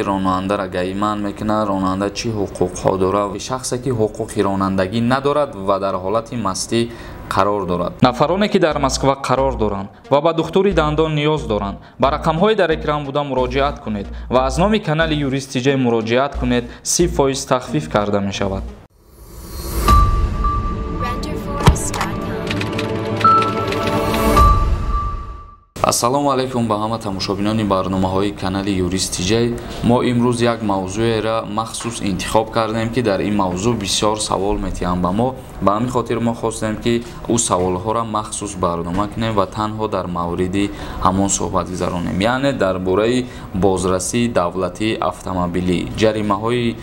Ронандара ГАИ манъ мекунад, ронанда чӣ ҳуқуқҳо дорад, шахсе ки ҳуқуқи ронандагӣ надорад ва дар ҳолати мастӣ қарор дорад. Нафароне ки дар Москва қарор доранд ва ба духтури дандон ниёз доранд, ба рақамҳои дар экран буда муроҷиат кунед ва аз номи канали Юрист ТЖ муроҷиат кунед, 30% тахфиф карда мешавад. Ассалому алайкум ба ҳама тамошобинони барномаҳои канали Юрист ТЖ. Мо имрӯз як мавзӯеро махсус интихоб кардем, ки дар ин мавзӯъ бисёр савол метиҳанд ба мо. Ба ҳамин хотир мо хостем, ки ӯ саволҳоро махсус барнома кунем ва танҳо дар мавриди ҳамон суҳбат гузаронем, яъне дар бораи бозрасии давлатии автомобилӣ, ҷаримаҳои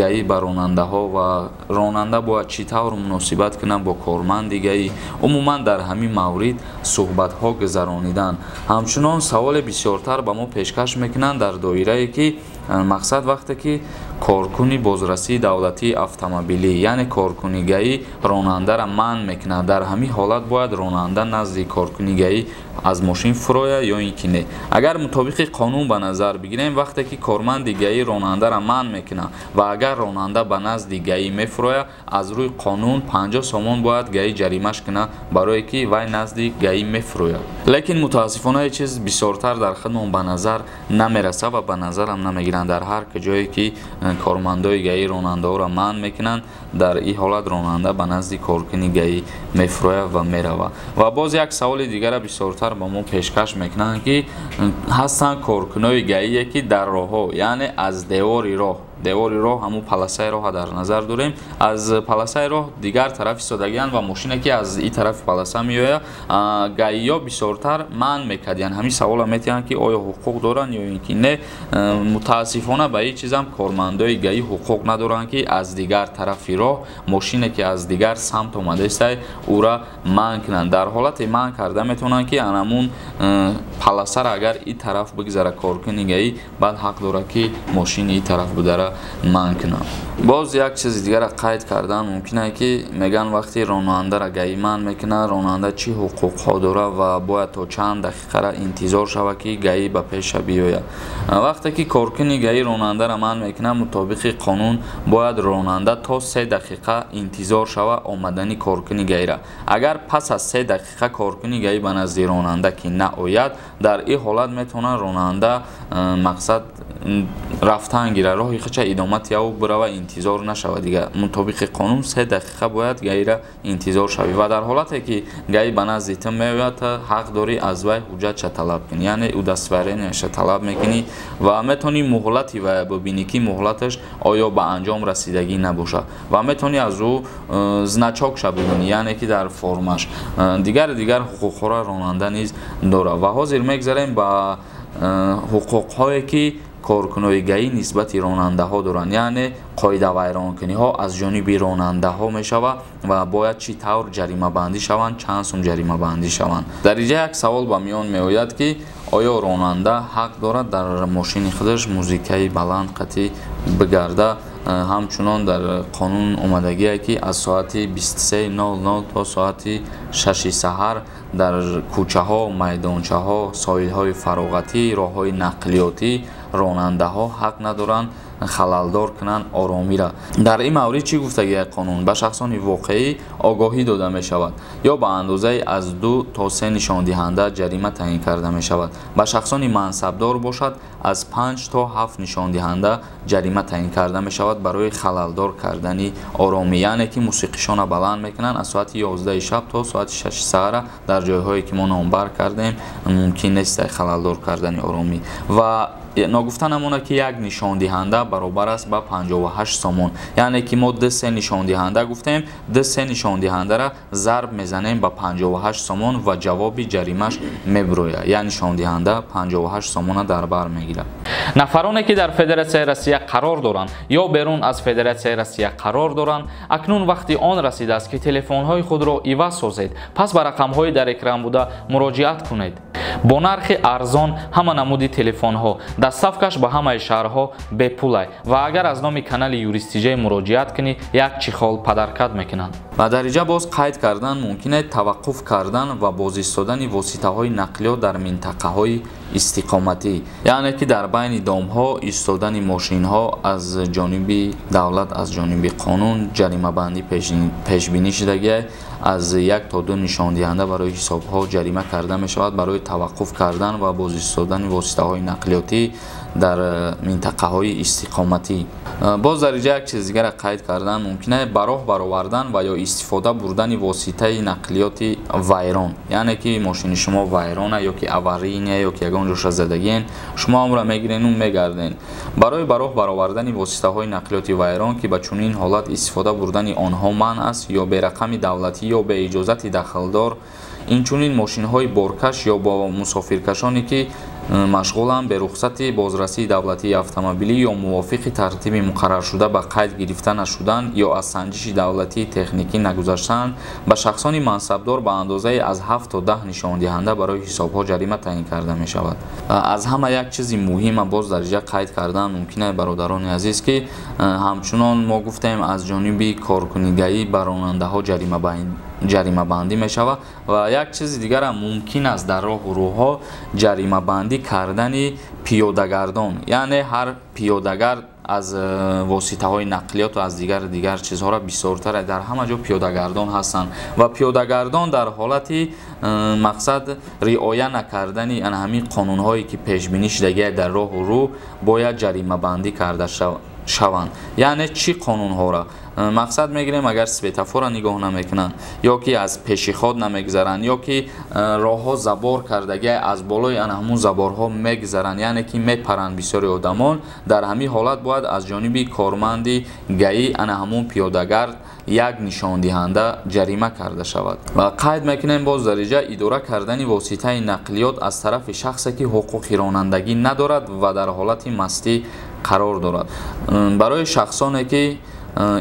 ГАИ ба ронандаҳо ва ронанда бояд чӣ тавр муносибат кунад бо корманди ГАИ. Умуман дар ҳамин маврид суҳбатҳо гузаронидан. Ҳамчунон саволе бисёртар ба мо пешкаш мекунанд дар доирае ки мақсад вақте ки коркуни бозрасии давлатии автомобилӣ, яъне коркуни ГАИ ронандара манъ мекунад, дар ҳамин ҳолат бояд ронанда назди коркуни ГАИ аз мошин фурояд ё ин ки не. Агар мутобиқи қонун ба назар бигирем, вақте ки корманди ГАИ ронандара манъ мекунад ва агар ронанда ба назди ГАИ мефурояд, аз рӯи қонун 50 сомон бояд ГАИ ҷаримаш кунад, барое ки вай назди ГАИ мефурояд. Лекин мутаассифона ин чиз бисёртар дар худмон ба назар намерасад ва ба назарам намегиранд. Дар ҳар ҷое ки кормандои ГАИ ронандаҳоро манъ мекунанд, дар ин ҳолат ронанда ба назди коркуни ГАИ мефурояд ва меравад. Ва боз як саволи дигара бисёртар ба мо пешкаш мекунанд, ки ҳастанд коркунои ГАИе ки дар роҳҳо, яъне аз девори роҳ, девори роҳ ҳамун паласаи роҳа дар назар дорем, аз паласаи роҳ дигар тараф истодагианд ва мошине ки аз ин тарафи паласа меояд, ГАИҳо бисёртар манъ мекардиянд. Ҳамин саволро метиҳанд, ки оё ҳуқуқ доранд ё ин ки не. Мутаассифона ба ин чизам кормандои ГАИ ҳуқуқ надоранд, ки аз дигар тарафи роҳ мошине ки аз дигар самт омадаист ӯра манъ кунанд. Дар ҳолате манъ карда метавонанд, ки анамун паласаро агар ин тараф бигзара коркуни ГАИ, баъд ҳақ дорад, ки мошини ин тараф будара манъ кунад. Боз як чизи дигарро қайд кардан мумкин аст, ки мегӯянд вақте ронандара ГАИ манъ мекунад, ронанда чӣ ҳуқуқҳо дорад ва бояд то чанд дақиқара интизор шавад, ки ГАИ ба пеша биёяд. Вақте ки коркуни ГАИ ронандара манъ мекунад, мутобиқи қонун бояд ронанда то 3 дақиқа интизор шавад омадани коркуни ГАИра. Агар пас аз 3 дақиқа коркуни ГАИ ба назди ронанда ки наояд, дар ин ҳолат метавонад ронанда мақсад рафтан гирад, роҳи худша идома диҳад, бирава, интизор нашавад. Дигар мутобиқи қонун 3 дақиқа бояд ГАИра интизор шавӣ ва дар ҳолате ки ГАИ ба назди ту меояд, ту ҳақ дорӣ аз вай ҳуҷҷатша талаб кунӣ, яъне удостоверенияша талаб мекунӣ ва метавонӣ муҳлати вай бибинӣ, ки муҳлаташ оё ба анҷом расидагӣ набошад ва метавонӣ аз ӯ значокша бибинӣ, яъне ки дар формаш. Дигар ҳуқуқҳоро ронанда низ дорад. Ва ҳозир мегзарем ба ҳуқуқҳое ки коркунои ГАИ нисбати ронандаҳо доранд, яъне қоидавайронкуниҳо аз ҷониби ронандаҳо мешавад ва бояд чӣ тавр ҷаримабандӣ шаванд, чанд сум ҷаримабандӣ шаванд. Дар инҷа як савол ба миён меояд, ки оё ронанда ҳақ дорад дар мошини худаш музикаи баланд қатъӣ бигарда? Ҳамчунон дар қонун омадагие, ки аз соати 23:00 то соати 6 саҳар дар кӯчаҳо, майдончаҳо, соҳилҳои фароғатӣ, роҳҳои нақлиётӣ ронандаҳо ҳақ надоранд халалдор кунанд оромиро. Дар ин маврид чӣ гуфтагии қонун? Ба шахсони воқеӣ огоҳӣ дода мешавад ё ба андозаи аз 2 то 3 нишондиҳанда ҷарима таъин карда мешавад. Ба шахсони мансабдор бошад, аз 5 то 7 нишондиҳанда ҷарима таъин карда мешавад барои халалдор кардани оромӣ, яъне ки мусиқишонро баланд мекунанд аз соати 11 шаб то соати 6 саҳара дар ҷойҳое ки мо номбар кардем мумкин нест халалдор кардани оромӣ. Ва ногуфта намонад, ки як нишондиҳанда баробар аст ба 58 сомон, яъне ки мо 2-3 нишондиҳанда гуфтем, 2-3 нишондиҳандара зарб мезанем ба 58 сомон ва ҷавоби ҷаримаш мебирояд. Як нишондиҳанда 58 сомона дар бар мегирад. Нафароне ки дар Федератсияи Россия қарор доранд ё берун аз Федератсияи Россия қарор доранд, акнун вақти он расидааст, ки телефонҳои худро иваз созед. Пас ба рақамҳои дар экран буда муроҷиат кунед. Бо нархи арзон ҳама намуди телефонҳо, доставкаш ба ҳамаи шаҳрҳо бепулай ва агар аз номи канали Юрист ТЖ муроҷиат кунӣ, як чехол подаркат мекунанд. Ва дар инҷа боз қайд кардан мумкин аст таваққуф кардан ва боз истодани воситаҳои нақлиёт дар минтақаҳои истиқоматӣ, яъне ки дар байни домҳо истодани мошинҳо аз ҷониби давлат, аз ҷониби қонун ҷаримабандӣ пешбинӣ шудагиа. Аз 1 то 2 нишондиҳанда барои ҳисобҳо ҷарима карда мешавад барои таваққуф кардан ва боз истодани воситаҳои нақлиётӣ дар минтақаҳои истиқоматӣ. Боз дар инҷа як чиз дигара қайд кардан мумкин аст: ба роҳ баровардан ва ё истифода бурдани воситаи нақлиёти вайрон, яъне ки мошини шумо вайрона ё ки аварийная ё ки ягон ҷоша задагиен, шумо онро мегирену мегарден. Барои ба роҳ баровардани воситаҳои нақлиёти вайрон, ки ба чунин ҳолат истифода бурдани онҳо манъ аст ё бе рақами давлатӣ ё бе иҷозати дахлдор, инчунин мошинҳои боркаш ё бо мусофиркашоне ки машғуланд бе рухсати бозрасии давлатии автомобилӣ ё мувофиқи тартиби муқарраршуда ба қайд гирифта нашуданд ё аз санҷиши давлатии техникӣ нагузаштанд, ба шахсони мансабдор ба андозаи аз 7 то 10 нишондиҳанда барои ҳисобҳо ҷарима таъин карда мешавад. Аз ҳама як чизи муҳима боз дар инҷа қайд кардан мумкин аст, бародарони азиз, ки ҳамчунон мо гуфтем аз ҷониби коркунигаӣ ба ронандаҳо ҷаримабандӣ мешавад ва як чизи дигарам мумкин аст дар роҳу рӯҳҳо ҷаримабандӣ кардани пиёдагардон, яъне ҳар пиёдагард аз воситаҳои нақлиёт ва аз дигар чизҳоро бисёртар дар ҳама ҷо пиёдагардон ҳастанд ва пиёдагардон дар ҳолати мақсад риоя накардани ҳамин қонунҳое ки пешбинӣ шудагиа дар роҳу рӯ бояд ҷаримабандӣ карда шаванд. Яъне чӣ қонунҳоро мақсад мегирем? Агар светофорро нигоҳ намекунанд ё ки аз пешиход намегузаранд ё ки роҳҳо забор кардагиа аз болои ана ҳамун заборҳо мегузаранд, яъне ки мепаранд бисёри одамон, дар ҳамин ҳолат бояд аз ҷониби корманди ГАИ ана ҳамун пиёдагард як нишондиҳанда ҷарима карда шавад. Ва қайд мекунем боз дар инҷа идора кардани воситаи нақлиёт аз тарафи шахсе ки ҳуқуқи ронандагӣ надорад ва дар ҳолати мастӣ қарор дорад. Барои шахсоне ки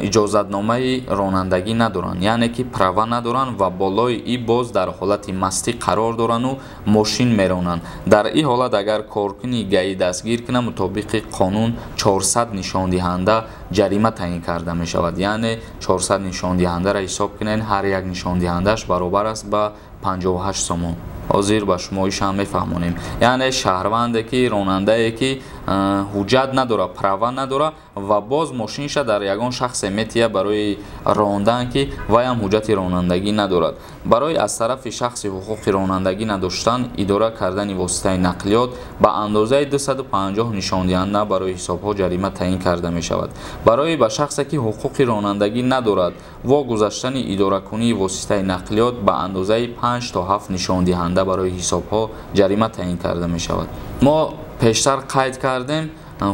иҷозатномаи ронандагӣ надоранд, яъне ки права надоранд ва болои и боз дар ҳолати мастӣ қарор дорану мошин меронанд, дар ин ҳолат агар коркуни ГАИ дастгир кунад, мутобиқи қонун 400 нишондиҳанда ҷарима таъин карда мешавад. Яъне 400 нишондиҳандаро ҳисоб кунед, ҳар як нишондиҳандааш баробар аст ба 58 сомон. Ҳозир ба шумо ишам мефаҳмонем. Яъне шаҳрванде ки ронандае ки ҳуҷҷат надора, права надора ва боз мошинша дар ягон шахсе метия барои рондан ки вайам ҳуҷҷати ронандагӣ надорад. Барои аз тарафи шахси ҳуқуқи ронандагӣ надоштан идора кардани воситаи нақлиёт ба андозаи 250 нишондиҳанда барои ҳисобҳо ҷарима таъин карда мешавад. Барои ба шахсе ки ҳуқуқи ронандагӣ надорад во гузаштани идоракунии воситаи нақлиёт ба андозаи 5 то 7 нишондиҳанда барои ҳисобҳо ҷарима таъин карда мешавад. Мо пештар қайд кардем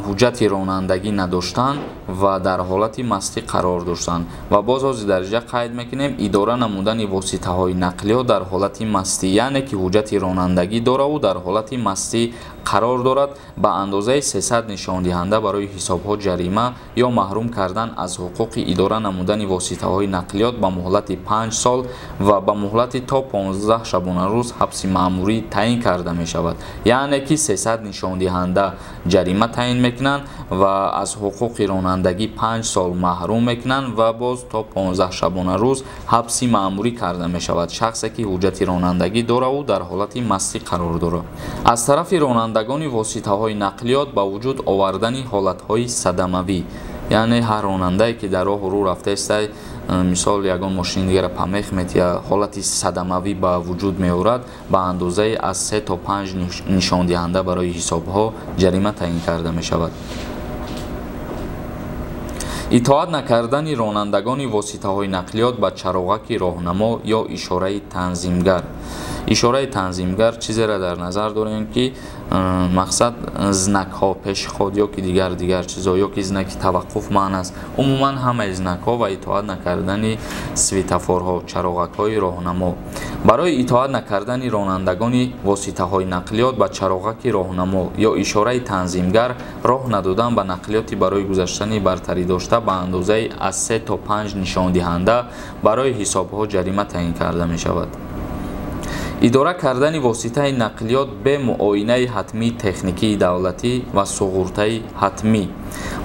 ҳуҷҷати ронандагӣ надоштан ва дар ҳолати мастӣ қарор доштан ва боз ҳозир дар инҷа қайд мекунем идора намудани воситаҳои нақлиёт дар ҳолати мастӣ, яъне ки ҳуҷҷати ронандагӣ дораву дар ҳолати мастӣ қарор дорад ба андозаи 300 нишондиҳанда барои ҳисобҳо ҷарима ё маҳрум кардан аз ҳуқуқи идора намудани воситаҳои нақлиёт ба муҳлати 5 сол ва ба муҳлати то 15 шабонарӯз ҳабси маъмурӣ таъин карда мешавад. Яъне ки 300 нишондиҳанда ҷарима таъин мекунанд ва аз ҳуқуқи ронандагӣ 5 сол маҳрум мекунанд ва боз то 15 шабонарӯз ҳабси маъмурӣ карда мешавад шахсе ки ҳуҷҷати ронандагӣ дораву дар ҳолати мастӣ қарор дорад. Аз тарафи ронандагони воситаҳои нақлиёт ба вуҷуд овардани ҳолатҳои садамавӣ, яъне ҳар ронандае ки дар роҳу рӯ рафтаистай, мисол ягон мошини дигара памех метия, ҳолати садамавӣ ба вуҷуд меорад, ба андозаи аз 3 то 5 нишондиҳанда барои ҳисобҳо ҷарима таъин карда мешавад. Итоат накардани ронандагони воситаҳои нақлиёт ба чароғаки роҳнамо ё ишораи танзимгар. Ишораи танзимгар чизеро дар назар дорем ки мақсад знакҳо, пешход ё ки дигар чизҳо ё ки знаки таваққуф маън аст. Умуман ҳамаи знакҳо ва итоат накардани светофорҳо, чароғакҳои роҳнамо. Барои итоат накардани ронандагони воситаҳои нақлиёт ба чароғаки роҳнамо ё ишораи танзимгар роҳ надодан ба нақлиёти барои гузаштани бартарӣ дошта ба андозаи аз 3 то 5 нишондиҳанда барои ҳисобҳо ҷарима таъин карда мешавад. Идора кардани воситаи нақлиёт бе муоинаи ҳатмии техникии давлатӣ ва суғуртаи ҳатмӣ.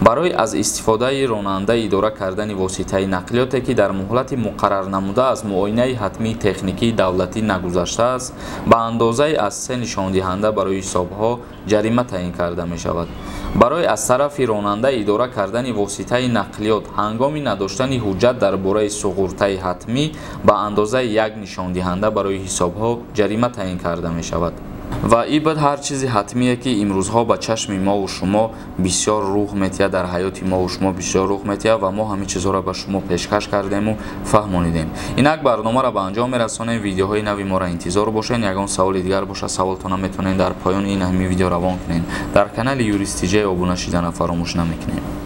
Барои аз истифодаи ронанда идора кардани воситаи нақлиёте, ки дар муҳлати муқаррарнамуда аз муоинаи ҳатмии техникии давлатӣ нагузаштааст, ба андозаи аз 3 нишондиҳанда барои ҳисобҳо ҷарима таъин карда мешавад. Барои аз тарафи ронанда идора кардани воситаи нақлиёт ҳангоми надоштани ҳуҷҷат дар бораи суғуртаи ҳатмӣ ба андозаи 1 нишондиҳанда барои ҳисобҳо ҷарима таъин карда мешавад. Ва ин буд ҳар чизи ҳатмие, ки имрӯзҳо ба чашми мову шумо бисёр рӯҳ метиҳад, дар ҳаёти мову шумо бисёр рӯҳ метиҳад ва мо ҳамин чизҳоро ба шумо пешкаш кардему фаҳмонидем. Инак барномаро ба анҷом мерасонем. Видеоҳои нави моро интизор бошед. Ягон саволи дигар бошад, саволтона метавонед дар поёни ин ҳамин видео равон кунед. Дар канали Юрист ТЖ обуна шидана фаромӯш намекунем.